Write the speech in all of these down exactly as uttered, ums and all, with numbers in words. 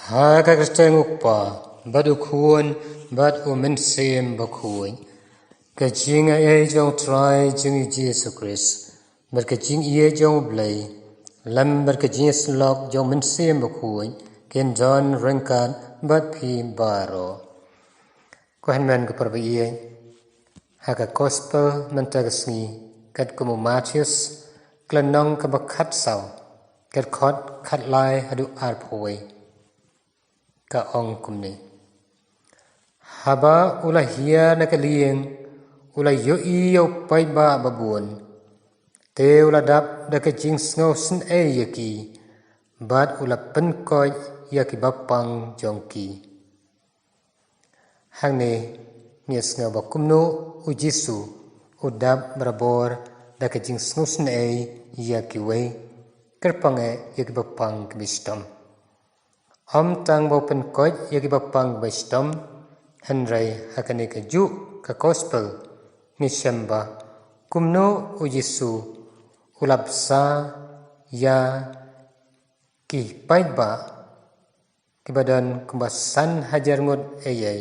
Ha ka kyrteng u Kpa, bad u Khun, bad u Mynsiem Bakhuid. Ka jingaiei jong u Trai jong ngi Jisu Khrist, bad ka jingïeit jong u Blei, lem bad ka jingïasyllok jong u Mynsiem Bakhuid, kin don ryngkat bad phi baroh. Ko hynmen ko para baieit, ha ka Gospel mynta ka sngi, katkum u Mathaios, ka lynnong kaba khatsaw, ka dkhot khatlai haduh arphew wei. Ka ong kumne: Haba u la hiar na ka lieng, u la ïohi ïa u paidbah babun. Te u la dap da ka jingsngewsynei ïa ki, bad u la pynkoit ïa ki bapang jong ki. Hangne ngi sngew ba kumno u Jisu u dap barabor da ka jingsngewsynei ïa kiwei, kyrpang eh ïa ki bapang ki bashitom. Ym tang ba u pynkoit ïa ki bapang ki bashitom, hynrei ha kane kajuh ka Gospel ngi shem ba kumno u Jisu u la bsa ïa ki paidbah kiba don kumba san hajar ngut eiei,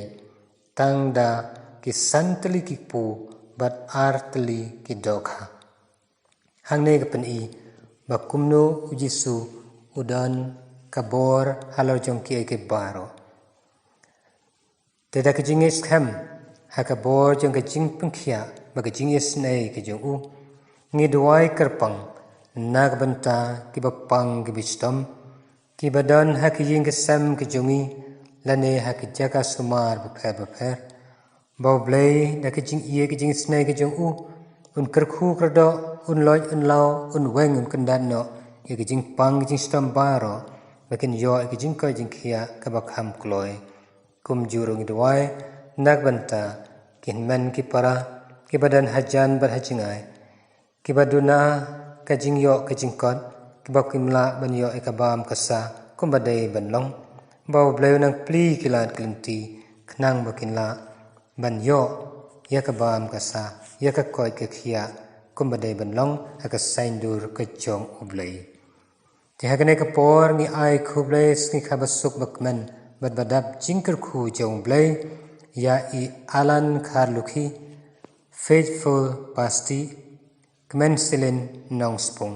tang da ki san tylli ki kpu bad ar tylli ki dohkha. Hangne ka pyni ba kumno u Jisu u don ka bor halor jong kiei kiei baroh. Te da ka jingïeit skhem ha ka bor jong ka jingpynkhiah bad ka jingïasynei ka jong u, ngi duwai kyrpang na ka bynta ki bapang ki bashitom, kiba don ha ki ïing ki sem ki jong ngi, lane ha ki jaka sumar bapher bapher. Ba u Blei da ka jingïeit ka jingisynei ka jong u, un kyrkhu kyrdoh, un loit un law, un weng un kyndat noh ïa ki jingpang ki jingshitom baroh, ba kin ïoh ïa ki jingkoit jingkhiah kaba kham kloi. Kumjuh ruh ngi duwai na ka bynta ki hynmen ki para kiba don hajan bad hajngai, kiba duna ka jingïoh ka jingkot, kiba kim lah ban ïoh ïa ka bam ka sa kumba dei ban long. Ba u Blei un nang plie ki lad ki lynti khnang ba kin lah ban ïoh ïa ka bam ka sa, ïa ka koit ka khiah kumba dei ban long ha ka saiñdur ka jong u Blei. Te ha kane ka por ngi ai khublei sngi kaba suk ba kmen bad ba dap jingkyrkhu jong u Blei ïa i Alan Kharlukhi, Faithful Pasti, Kmen Silin Nongspung.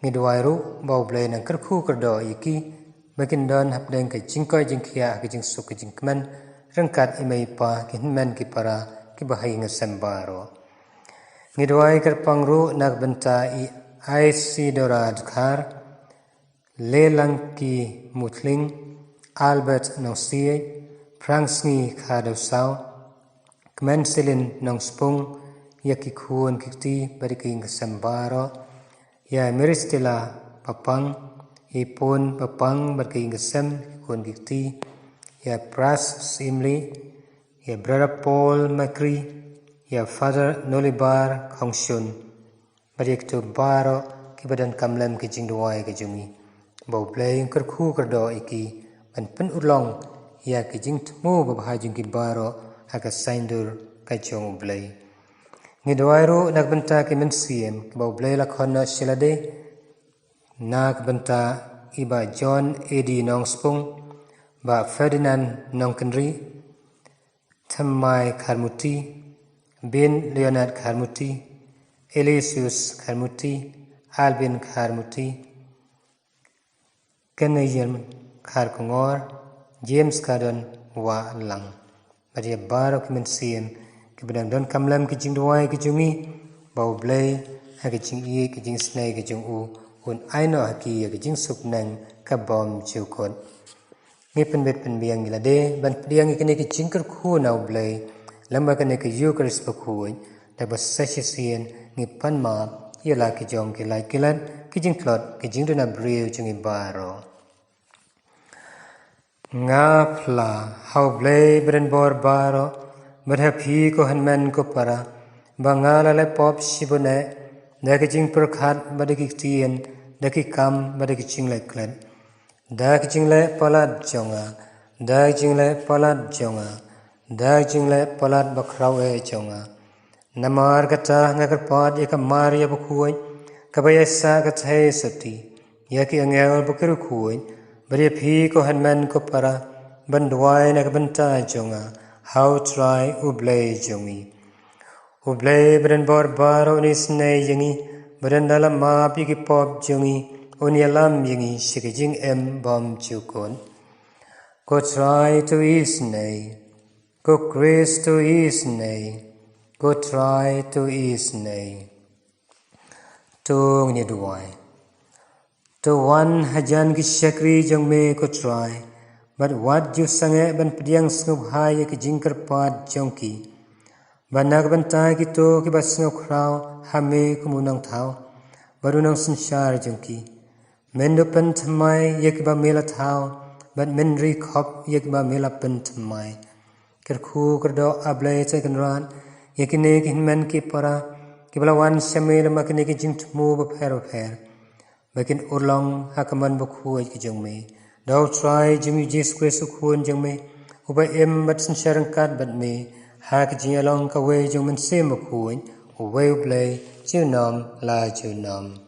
Ngi duwai ruh ba u Blei nang kyrkhu kyrdoh ïa ki ba kin don hapdeng ka jingkoit jingkhiah ha ka jingsuk ka jingkmen ryngkat i mei i pa, ki hynmen ki para kiba ha ïing ha sem baroh. Ngi duwai kyrpang ruh na ka bynta i Isidora Dkhar, Lelangki Muthling, Albert Nongsiej, Prangsngi Khardewsaw, Kmen Silin Nongspung, ïa ki khun ki kti bad ïa ka ïing ka sem baroh, ïa Mary Stella Papang, ïa Pun Papang bad ïa ka ïing ka sem, ki khun ki kti, ïa Pras Simli, ïa Brother Paul Makri, ïa Father Nolibar Khongshun, bad ïa kito baroh kiba donkam lem ki jingduwai ki jong ngi. Ba u Blei un kyrkhu kyrdoh ïa ki ban pynurlong ïa ki jingthmu babha jong ki baroh ha ka saiñdur ka jong u Blei. Ngi duwai ruh na ka bynta ki mynsiem kiba u Blei la khot noh sha lade, na ka bynta i Bah John A D Nongspung, Bah Ferdinand Nongkynrih, Thymmai Kharmuti, Bin Leonard Kharmuti, Aloysius Kharmuti, Albin Kharmuti, Kenayan Kharkongor, James Kardon Wahlang. Bad ïa baroh ki mynsiem kiba dang donkam lem ki jingduwai ki jong ngi, ba u Blei ha ki jingïeit ki jingisynei ki jong u, un ai noh ha ki ïa ki jingsuk neng ka bymjukut. Ngi pynbit pynbiang ïa lade ban pdiang ïa kine ki jingkyrkhu na u Blei lem bad kane ka Ïukharist bakhuid, da ba sa shisien ngi pan map ïa la ki jong ki lait ki lait, ki jingtlot, ki jingduna briew jong ngi baroh. Nga phla ha u Blei ba donbor baroh, bad ha phi ko hynmen ko para, ba nga la leh pop shibun eh, da ki jingpyrkhat bad da ki ktien, da ki kam bad da ki jingleh klet. Da ki jingleh palat jong nga, da ki jingleh palat jong nga, da ki jingleh palat bakhraw eh jong nga. Namar kata nga kyrpad ïa ka Maria bakhuid, kaba ïaisah ka thei sotti, ïa ki angel bad ki riewkhuid, Bad ïa phi ko hynmen ko para, ban duwai na ka bynta jong nga ha U Trai U Blei jong ngi. U Blei ba don bor baroh un isynei ïa ngi, bad ynda la map ïa ki pop jong ngi, un ïalam ïa ngi sha ka jingim bymjukut. Ko Trai to isynei. Ko Khrist to isynei. Ko Trai to isynei. To ngin ïa duwai. To wan hajan ki shakri jong me ko Trai, bad wat ju sangeh ban pdiang sngewbha ïa ki jingkyrpad jong ki. Bad na ka bynta kito kiba sngewkhraw ha me kum u nongthaw bad u nongsynshar jong ki. Men da pynthymmai ïa kiba me la thaw, bad men ri khop ïa kiba me la pynthymmai. Kyrkhu kyrdoh A Blei Trai Kynrad ïa kine ki hynmen ki para kiba la wan sha me lyngba kine ki jingthmu bapher bapher, ba kin urlong ha ka mon bakhuid ka jong me. Da U Trai jong ngi Jisu Khrist U Khun jong me, uba im bad synshar ryngkat bad me ha ka jingïalong kawei jong U Mynsiem Bakhuid, uwei U Blei, junom la junom.